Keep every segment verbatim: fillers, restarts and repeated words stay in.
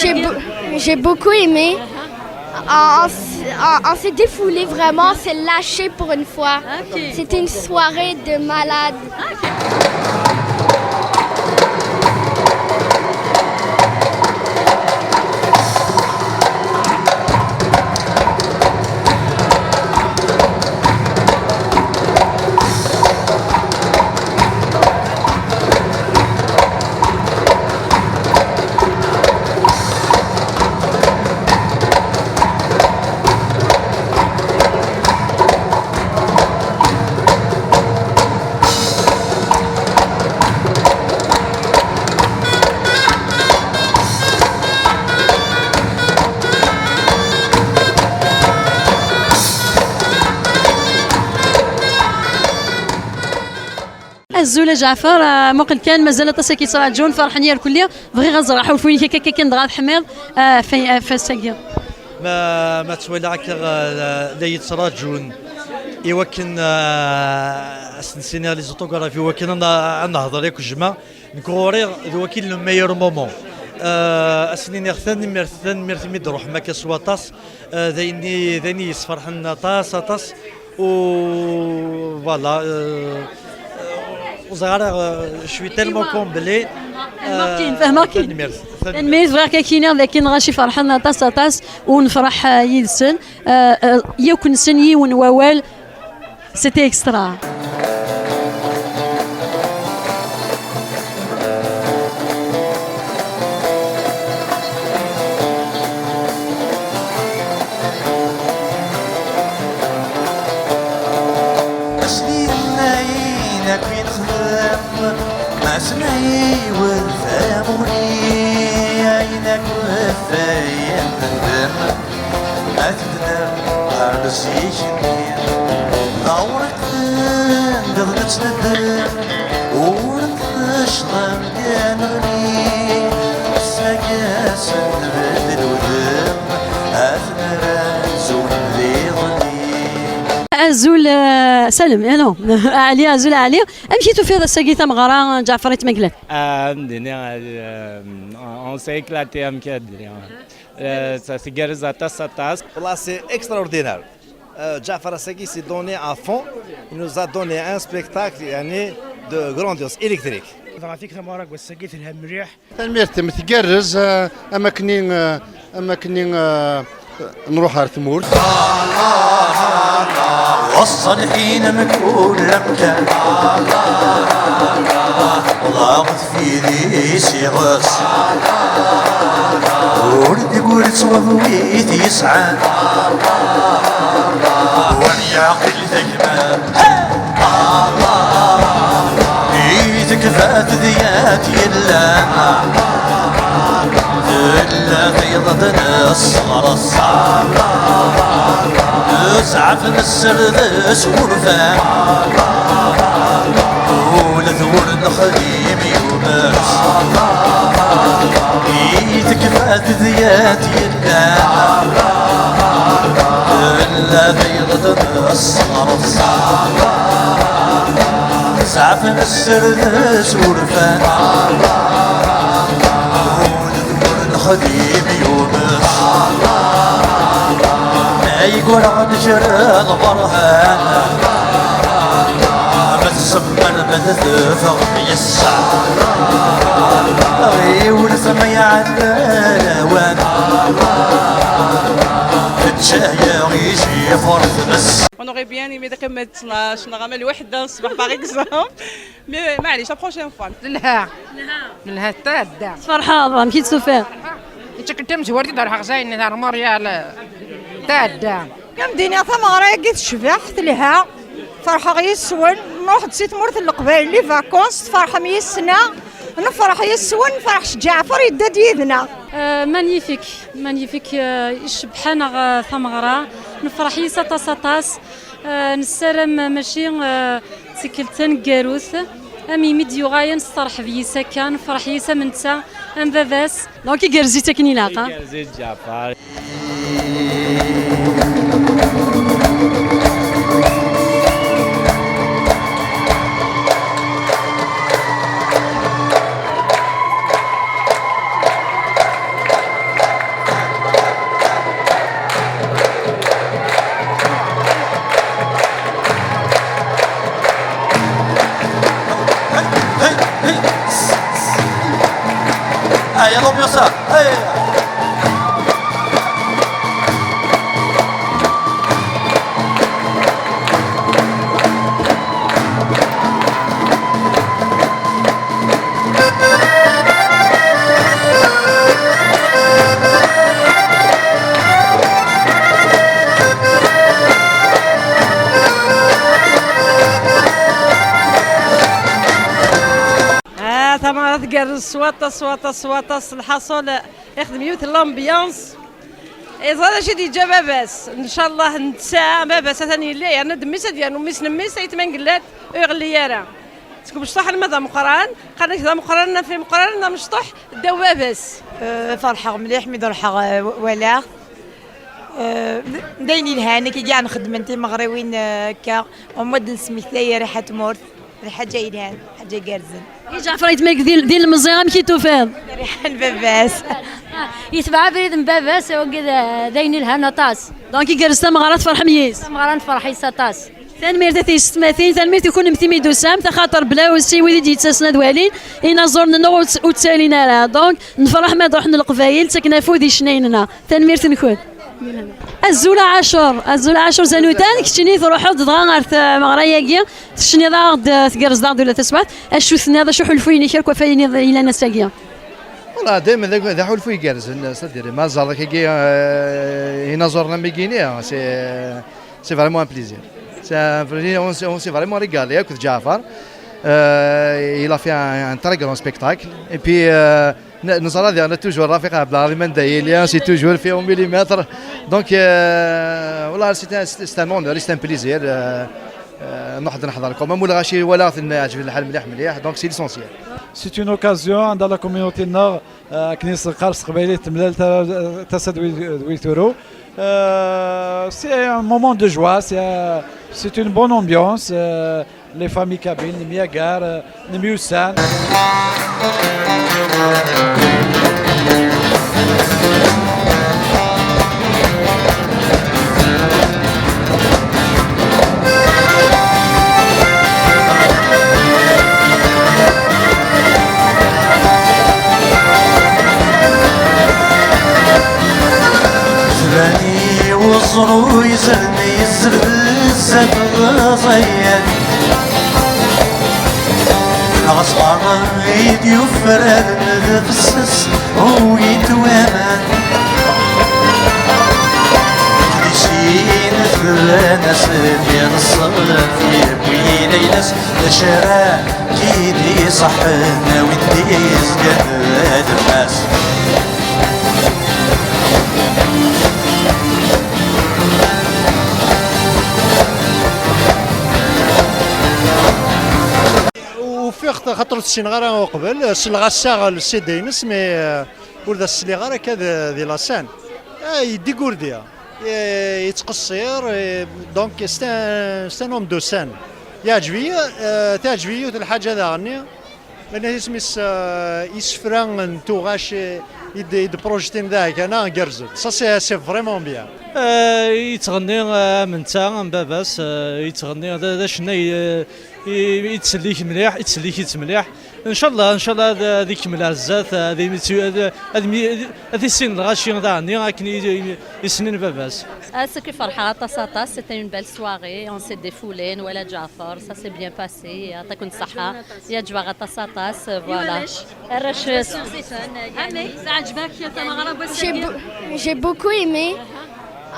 J'ai beau- j'ai beaucoup aimé. On, on s- on- on s'est défoulé vraiment, on s'est lâché pour une fois. C'était une soirée de malade. Azul a Ǧaɛfar, ah, muqel kan, mazal aṭas i k-yettraǧun, ferḥen yerkelli. Bɣiɣ ad ẓreɣ ḥulfu-inek akka, akka kan dɣa teḥmiḍ, ah, f-, ah, f-, ass-agi. Ma, ma ttwaliɣ akka, ah, la, la yettraǧun i wakken, ah, ad sen-iniɣ les autographes i wakken ad n-, ad nehḍer yakk jma. Nekk ɣur-i d wakil le meilleur moment. Ah, ad sen-iniɣ tanemmirt, tanemmirt imi d-ruḥem akka s waṭas. Ah, d ayen i, d ayen i yesferḥen aṭas, aṭas. U voilà, euh, euh, ur ẓriɣ ara, euh, je suis tellement comblé. Fehmeɣ-k-in, fehmeɣ-k-in. Tanemmirt, tanemmirt. Tanemmirt, bɣiɣ kan ad k-iniɣ d akken ɣaci ferḥen aṭas, aṭas, u nefreḥ, euh, yid-sen. Euh, euh, yakk-nsen yiwen wawal, c'était extra. Ayen akk i nexdem, ma s nɛiwed tamuɣli, ayen akk d ayen nexdem, ma tedder ar zik-nni, awriqen d nettneddem, ur tecḍem. Yeneɣli, sag-asen nbeddel udem, ad t-nerr zun d iḍelli. Azul, eh, Salem, eh, non, Ɛli, azul Ɛli. Amek i tufiḍ ass-agi tameɣra n Ǧaɛfar At Tmaglat? Ah, ad m-d-iniɣ, eh, on s'est éclaté, amek ad d-iniɣ. Eh, tgerrez aṭas, aṭas. Wallah, c'est extraordinaire. Euh, Ǧaɛfar ass-agi s'est donné à fond. Il nous a donné un spectacle, يعني, de grandiose, électrique. Dɣa tik tameɣra n wass-agi telha mliḥ. Tanemmirt-im, tgerrez, eh, am akken i, eh, am akken i, eh, nruḥ ar tmurt. Ṣṣalḥin mkul amkan. Ḍaɣet fid-is iɣes. Ur d-gurett waḍu i t-yesɛan. Wan yeɛqil tagmat. I tekfa tedyat yellan, tella tiyeḍ n ṣṣerṣ. Zɛaf nesser d aswurfan, ula d wur nexdim yumes. I tekfa tedyat yellan, tella tiyeḍ n ṣṣerṣ. Zɛaf nesser d aswurfan, ula d wur nexdim yumes. Ay ggreɣ nekr d Berhan, ma tsemmer ma teffeɣ yes-s. Ɣiwlet ma iɛedda lawan, teǧǧa-yaɣ ijifeṛ tmes. On aurait bien aimé d qqimet tnac neɣ ama lweḥda n ṣṣbeḥ, par exemple. Mais maɛlic, la prochaine fois. Telha. Telha tadda. Tferḥeḍ, amek i tt-tufiḍ? Nekk kan tamezwarut i d-ruḥeɣ zayen ar Montréal. Tadda. Am d-iniɣ tameɣra-agi tecbeḥ, telha. Ferḥeɣ yis-wen. Nruḥ-d si tmurt n Leqbayel, les vacances, tferḥem yis-neɣ. Nefreḥ yis-wen, nefreḥ s Ǧaɛfeṛ yedda-d yid-neɣ. Euh, magnifique, magnifique, euh, icebḥen-aɣ, euh, tameɣra. Nefreḥ yis aṭas, aṭas. Euh, nessaram mačči, euh, d tikkelt taneggarut, am imi d-yuɣal ad nesteṛḥeb yis akka, nefreḥ yis am netta, am baba-s. Donc igerrez-itt akken ilaq, a? Igerrez-itt Ǧaɛfeṛ. L'ambiance, hey. Ah, tameɣra tgerrez s waṭas, s waṭas, s waṭas. Lḥaṣul, ixdem yiwet n l'ambiance. Iẓra d acu i d-yeǧǧa baba-s. Ncallah netta, baba-s atan yella, yerna-d mmi-s ad yernu mmi-s n mmi-s, ayetma n Gellat, ur iɣelli ara. Seg umecṭuḥ alma d ameqqran, qqaren-ak d ameqqran, d ameqqran, d amecṭuḥ ddaw baba-s. Euh, ferḥeɣ mliḥ mi d-ruḥeɣ, euh, walaɣ-t. Euh, d, d ayen yelhan, akka i nxeddmen timeɣriwin, euh, akka, au moins d-nesmektay rriḥa n tmurt. D lḥaǧa yelhan, ḥaǧa igerrzen. I Ǧaɛfer ayetma-k d, d ilemẓi, amek i tufiḍ? Rriḥa n baba-s. Yetbeɛ abrid n baba-s, wagi d, d ayen yelhan aṭas. Donc igerrez tameɣra, tferḥem yis? Tameɣra nferḥ yis aṭas. Tanemmirt a tiyessetmatin, tanemmirt i kunemti mi d-tusamt, axaṭer bla usi wid i d-yettasen ad walin, inaẓuren-nneɣ ur tt-, ur ttalin ara. Donc nferḥ ma d-ruḥen Leqbayel, ttaken afud i ccna-nneɣ. Tanemmirt-nkent. Azul a Ɛacur, azul a Ɛacur Zanutan, keččini truḥeḍ dɣa ɣer tmeɣra-agi, tecniḍ-aɣ-d, tgerrzeḍ-aɣ-d ula taswiɛt. Acu tenniḍ, acu ḥulfu-inek akk ɣef wayen iḍ-, yellan ass-agi? Voilà, dayma d, d aḥulfu igerrzen, c'est-à-dire, ma ẓerreḍ akkagi, euh, inaẓuren am wigini, c'est, c'est vraiment un plaisir. C'est un vrai, on, s'est- on s'est vraiment régalé akked Ǧaɛfar. Euh, il a fait un, un très grand spectacle. Et puis, euh, n-, neẓra diɣen toujours Rafiq Abdelazim anda yili, c'est toujours fait au millimètre. Donc, euh, voilà, c'est un, c'est un honneur, c'est un plaisir. Euh, euh, نروح نحضر quand même, ولا غاشي ولا غتن-، عجبني الحال مليح مليح, donc c'est l'essentiel. C'est une occasion عند la communauté nord, euh, كنيسة القرص قبيلة تملال تا-، تاسا دوي-، دويتورو. Euh, c'est un moment de joie, c'est un, c'est une bonne ambiance. Euh, les familles kabyles, nemyagar, euh, nemyussan. Tban-iyi uẓru izerni, yezzer bezzaf ẓayan. Ɣas ɣer i d-yufraren d fess-s, uwin-t waman. Di sin flan-as-d i ṣṣerf, yewwin ayla-s d acra. Kid iṣaḥen, a win d-yezgan d admas. Ufiɣ-t xaṭer ur t-ssineɣ ara uqbel, selleɣ-as-aɣ le C D-ines, mais, euh, ur d as-sliɣ ara akka d, di la scène. Ah, yeddigurdi, eh, yettqeṣṣir, eh, donc c'est un, c'est un homme de scène. Yeɛǧeb-iyi, eh, teɛǧeb-iyi yiwet n lḥaǧa daɣen-nni, llan isem-is, eh, isefra n tuɣac, eh, i d-, i d-projtin da kan, ah, gerrzen. Ça, c'est, c'est vraiment bien. Eh, yettɣenni, eh, am netta, am baba-s, eh, yettɣenni, d, d acennay, eh, i, i yettsellik mliḥ, i yettsellik-itt mliḥ. Ncallah, ncallah ad, ad ikemmel ar zdat, ad imi-, ad, ad mi-, ad issin lɣaci daɣen-nni akken i, i, i ssnin baba-s. Ass-agi ferḥeɣ aṭas, aṭas. C'était une belle soirée. On s'est défoulé, nwala Ǧaɛfar, ça s'est bien passé. Yeɛṭi-ken ṣṣeḥḥa. Yeɛjeb-aɣ aṭas, aṭas. Voilà. Arrac. Amek? Teɛjeb-ak tameɣra n wass-agi? J'ai beau-, j'ai beaucoup aimé.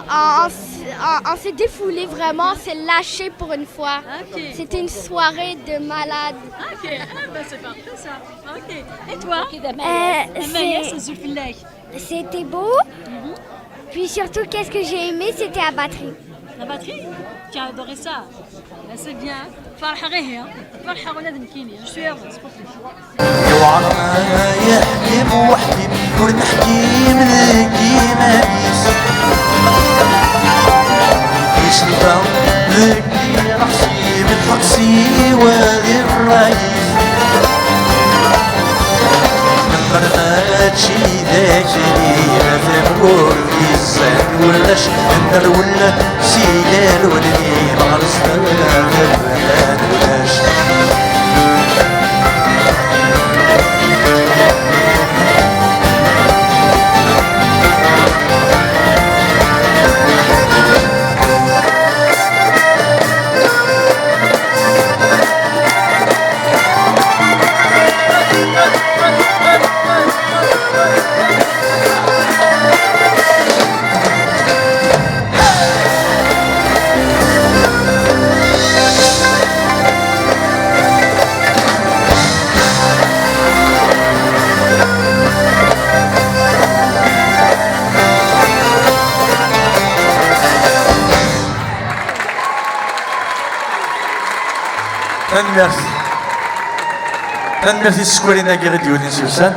On, on s-, on, on s'est défoulé vraiment, on s'est lâché pour une fois. Ok. C'était une soirée de malade. Ok, ah ben c'est parfait ça. Ok. Et toi? Euh, Amaya, c'est, azul fell-ak. C'était beau. Puis surtout, qu'est-ce que j'ai aimé, c'était la batterie. La batterie? Tu as adoré ça? Ah, c'est bien. Ferḥeɣ ihi. Ferḥeɣ ula d nekkini. Je suis heureuse pour toi. Yewɛer ma yeḥkim weḥd-i, ur neḥkim deg yiman-is. Iselba deg iɣes-im, lḥeqq siwa di ṛṛay-is. Lemmer mačči d akli, ma tamurt izzan ulac, nerwel si yal wudem ɣer sdat, ulac. Tanemmirt. Tanemmirt i tsekrin-agi i d-yulin s ussan.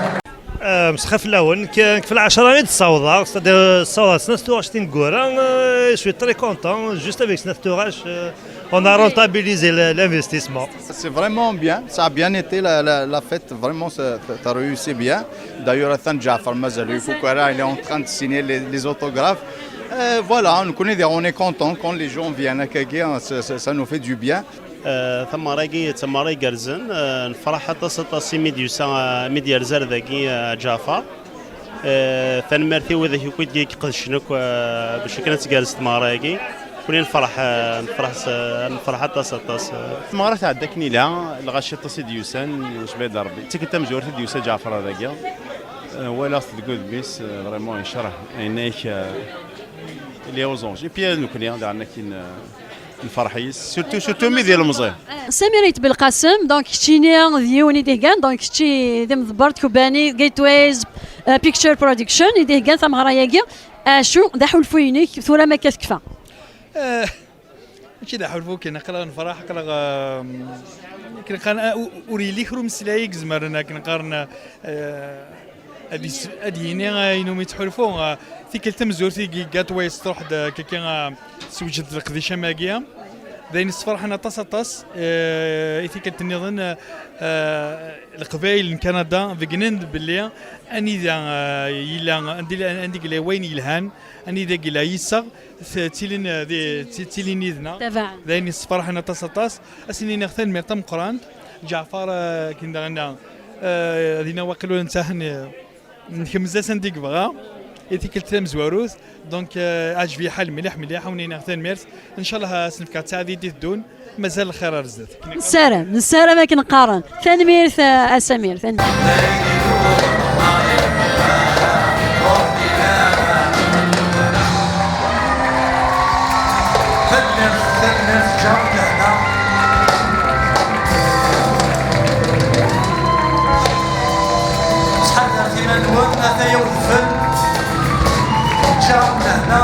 Mesxir fell-awen, k-, nekk f lɛecṛa i d-ssawḍeɣ, c'est-à-dire ssawḍeɣ snat tuɣac tineggura, euh, je suis très content, juste avec snat tuɣac, euh, on a rentabilisé le- l'investissement. C'est vraiment bien, ça a bien été, la, la, la fête, vraiment, ça, ça, ça a réussi bien. D'ailleurs, Atan Ǧaɛfar, mazal il faut que là, il est en train de signer les, les autographes. Euh, voilà, on connaît, on est content quand les gens viennent à Kagé, hein, ça, ça, ça nous fait du bien. Euh, tameɣra-agi d tameɣra igerrzen, euh, nefṛeḥ aṭas, aṭas imi d-yusa, euh, imi d-yerza ar dagi, euh, Ǧaɛfar. Eh, tanemmirt i widak akk i d-iqedcen akk, eh, bac akken ad tgerrez tmeɣra-agi. Kuli nefṛeḥ, eh, nefṛeḥ s-, nefṛeḥ aṭas, aṭas. Tmeɣra tɛedda akken ila, lɣaci aṭas i d-yusan, jbad Ṛebbi. D tikkelt tamezwarut i d-yusa Ǧaɛfar ar dagi. Eh, walaɣ-t deg udem-is, eh, vraiment yecṛeh. Yenna-yak, eh, il est aux anges. Et puis, eh, nekkni, daɣen akin, eh, nefṛeḥ yis-s, surtout, surtout mi d ilemẓi. Samir Ayt Belqasem, donc keččini d yiwen i d-iheggan, donc kečči d imḍebber n tkebbanit Gateways, euh, Picture Production, i d-iheggan tameɣra-agi. Acu d aḥulfu-inek tura ma akka tekfa? Eh, mačči d aḥulfu kan, aql-aɣ nefṛeḥ, aql-aɣ, eh, akken qqaren, eh, u-, ur yelli kra umeslay i izemren akken qqaren, eh, ad is-, ad yini, eh, ayen umi yettḥulfu, eh, tikkelt tamezwarut i Gateways truḥ-d, eh, kaki, eh, tessewǧed leqdic am wagi. D ayen yessefraḥen aṭas, aṭas, eh, i tikkelt nniḍen, eh, eh, Leqbayel n Kanada beggnen-d belli anida, eh, yella, anda yella, anda yella wayen yelhan, anida yella yiseɣ, t-, ttilin, eh, di, tt-, ttilin yid-neɣ. Tabaɛen. D ayen yessefraḥen aṭas, aṭas. Ad sen-iniɣ tanemmirt tameqqrant. Ǧaɛfar, eh, akken daɣen, eh, dinna waqil ur nttahen, eh, Nkemmez-as anda i yebɣa, i tikkelt tamezwarut. Donc, euh, ɛǧeb-iyi lḥal mliḥ, mliḥ, ad wen-iniɣ tanemmirt. Ncallah, ad s-nefk ttaɛdid i d-iteddun, mazal lxir ar zdat. Nessaram, nessaram akken qqaren. Tanemmirt, a, a Samir, tanemmirt. Tanemmirt, tanemmirt, ǧǧiɣ-am lehna. Ttḥadaret iman-nwen, ataya udfel. Ǧǧiɣ-am lehna.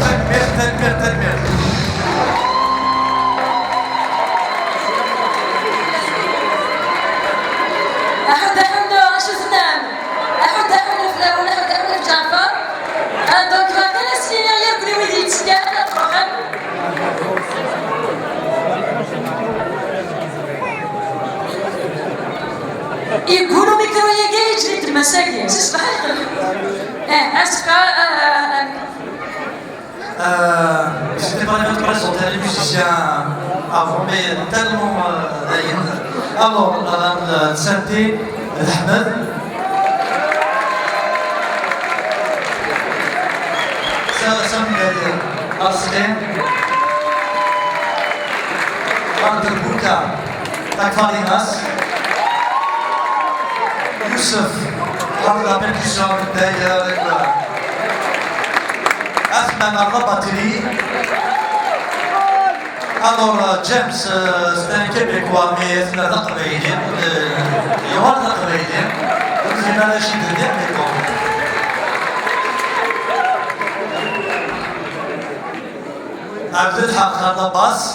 Tanemmirt, tanemmirt, tanemmirt. Aḥuddu, aḥuddu, acu tennam? Aḥuddu, aḥuddu fell-awen, aḥuddu, aḥuddu f Ǧaɛfar. Ah, donc, ma kan as-iniɣ yakk i wid yettekkan ad truḥem. Yeggul umikru-agi, yeǧǧa-d Mass-agi. Si ṣṣbeḥ ay yeqleb. Eh, asefk, ah, ah, ah, ah. Euh, je n'étais pas venu te présenter les musiciens avant, mais tellement, euh, dayen. Alors, euh, Santé, Ahmed. Sa-, Samuel, Arslan. Arthur Bouka, Takfarinas. Youssef, Arthur la percussion, d'ailleurs, avec, euh, Athman à la batterie. Alors, euh, James, euh, c'est un Québécois, mais c'est un Aqbayli, euh, il y aura un Aqbayli. Donc, c'est un Rachid de Québécois. Abdel Haq à la basse.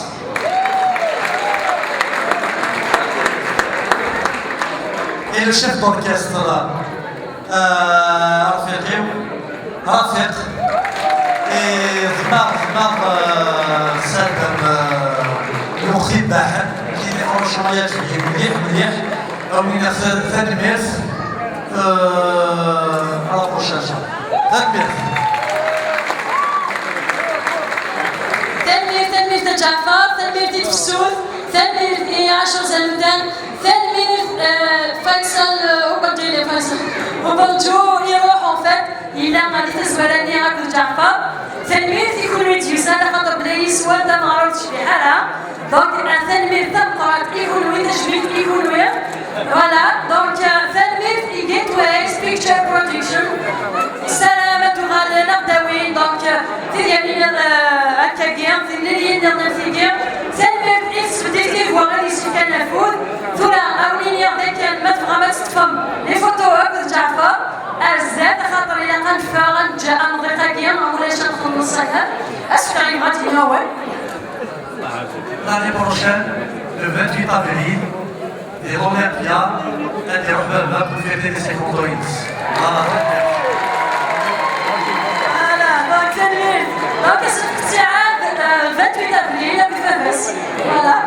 Et le chef d'orchestre, euh, Rafiq. Rafiq. Et Zmar, Zmar, euh, Sadam, euh, Youkhib Bahed, qui est franchement, il y a du bien, bien, bien. Euh, à la prochaine. Tanemmirt. Tanemmirt, tanemmirt a Ǧaɛfar, tanemmirt i tefsut, tanemmirt i Ɛacur Zanudan, tanemmirt, eh, Faisal, eh, Ubadili, Faisal Ubadju, iruḥ, en fait, yella di tazwara-nni akked Ǧaɛfar. Tanemmirt i kunwi d-yusan, axaṭer bla yis-wen tameɣra ur tecbiḥ ara. Donc, tanemmirt tameqqrant i kunwi, tajmilt i kunwi. Voilà, donc, euh, tanemmirt i Gateways Picture Production. Ssarameɣ ad uɣalen ad d-awin, donc, euh, tidyanin, euh, akkagi, timliliyin nniḍen am tigi. Tanemmirt i tesbedit i yebɣa ad yessefkan afud. Tura, ad wen-iniɣ dakken ma tebɣam ad teṭṭfem les photos akked Ǧaɛfar, ar zdat, axaṭer ilaq ad neffeɣ, ad neǧǧ amḍiq-agi, ma ulac ad nxelleṣ aya. Asefk-a yebɣa ad d-yini awal. L'année prochaine, Le vingt-huit avril, di l'Olympia, ad iruḥ baba pour fêter les cinquante ans. Voilà. Voilà, donc tanemmirt. Donc, asefk ttiɛad, euh, vingt-huit avril, akked baba-s. Voilà.